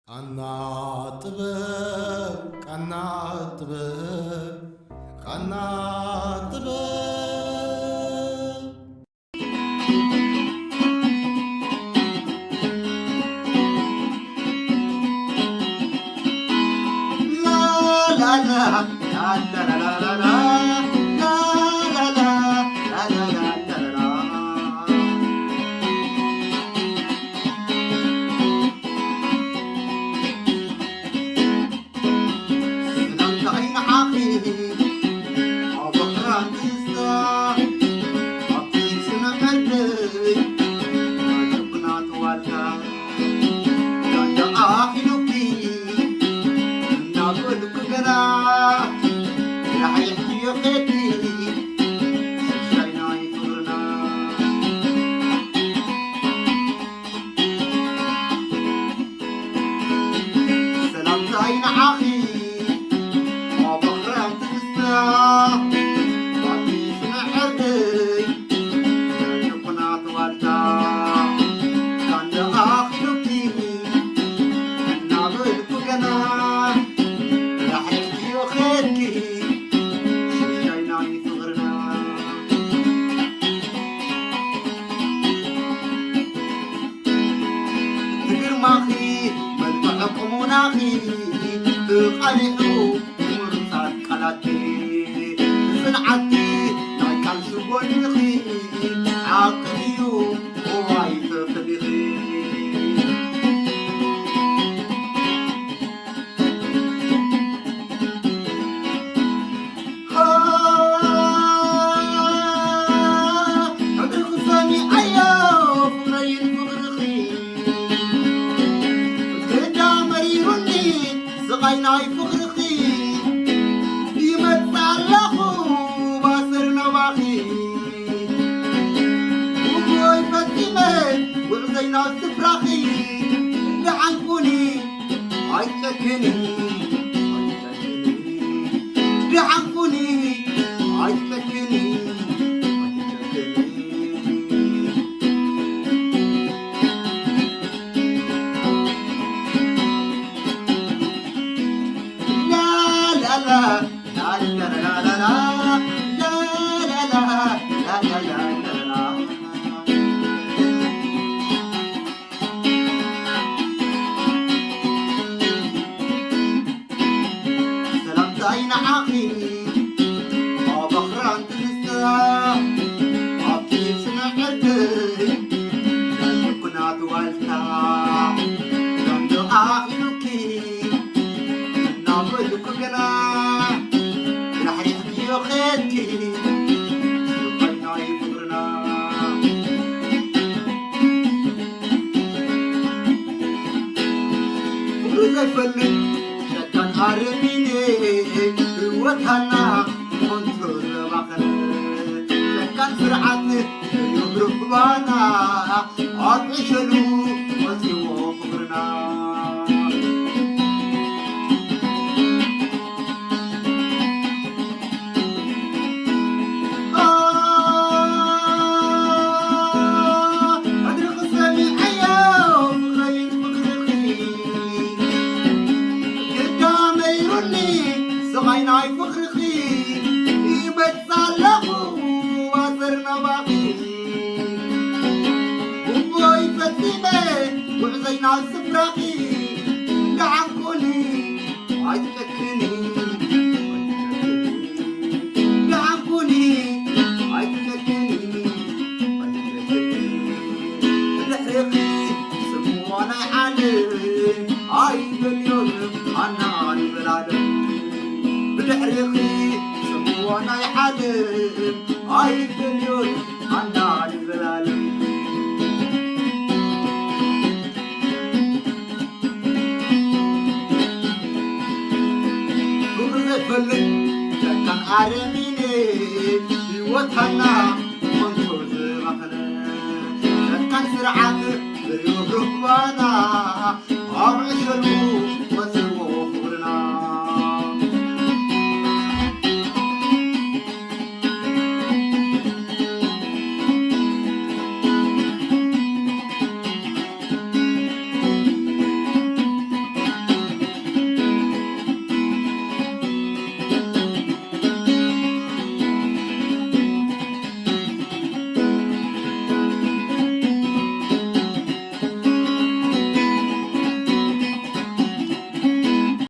ቃና ጥበብ፣ ቃና ጥበብ፣ ቃና ጥበብ። ሰላምታይ ንዓኺ፣ ኦ በኽራም ትዕዝታ፣ ኣቢስ ንዕርደይ፣ ጭቁናት ዋልታ፣ ካንደኻ ኪዱኪ፣ እናበልኩ ገና፣ ራሕሪሕኪ ወኸድኪ፣ ሽሻይ ናይ ፍቕርና። ትግርማኺ መልክዕ ቁሙናኺ ተቓሊሑ ምሩጻት ቃላትኪ ጽንዓትኪ ናይ ቃልሲ ጎንኺ ዓቕልዩ እዋይ ተፈሊኺ። ስቓይ ናይ ፍቕርኺ ይመጽእ ኣለኹ ባስር ናባኺ ጉቦይ ፈጺመ ጉዕዘይ ናብ ስፍራኺ ደሓንኩኒ ኣይትጨክኒ ኣይትጨክኒ ደሓንኩኒ ኣይትጨክኒ ኣይትጨክኒ። ሰላምታይ ንዓኺ ኦ በኽራን ትንሳ ኣብቲ ስነ ዕድል ናይ ኩናት ዋልታ ደንዶ ኣኺሉኪ እናበልኩ ገና ራሕሪሕክዮ ኸድኪ ስርፋይናይ ፍቕርና። ፍቕሪ ዘይፈልጥ ጨካን ኣረሚኔ ህይወታና ሞንቶ ዘባኸነ ጨካን ስርዓት ርህሩህ ባና ኣብ ዕሸሉ ወፂዎ ፍቕርና። ሕድርኺ ሰሚዐዮ ፍቕረይ ፍቕርኺ ግዳ መይሩኒ ስቓይ ናይ ፍቕርኺ ይመጽእ ኣለኹ ኣዘር ናባኺ ጉቦይ ፈጺመ ጉዕዘይ ናብ ስፍራኺ ደሓንኩኒ ኣይትጨክኒ ደሓንኩኒ ኣይትጨክኒ ኣይትጨክኒ ብድሕሪኺ ጽምዋ ናይ ዓለም ኣይደልዮን ኣና ንዘላለም ብድሕሪኺ ጽምዋ ናይ ዓለም ኣይደልዮን ኣና ንዘላለም። ፍቕሪ ዘይፈልጥ ጨካን ኣረሚኔ ህይወታና ኮንቶ ዝባኸነ ጨካን ስርዓት ርህሩህ ባና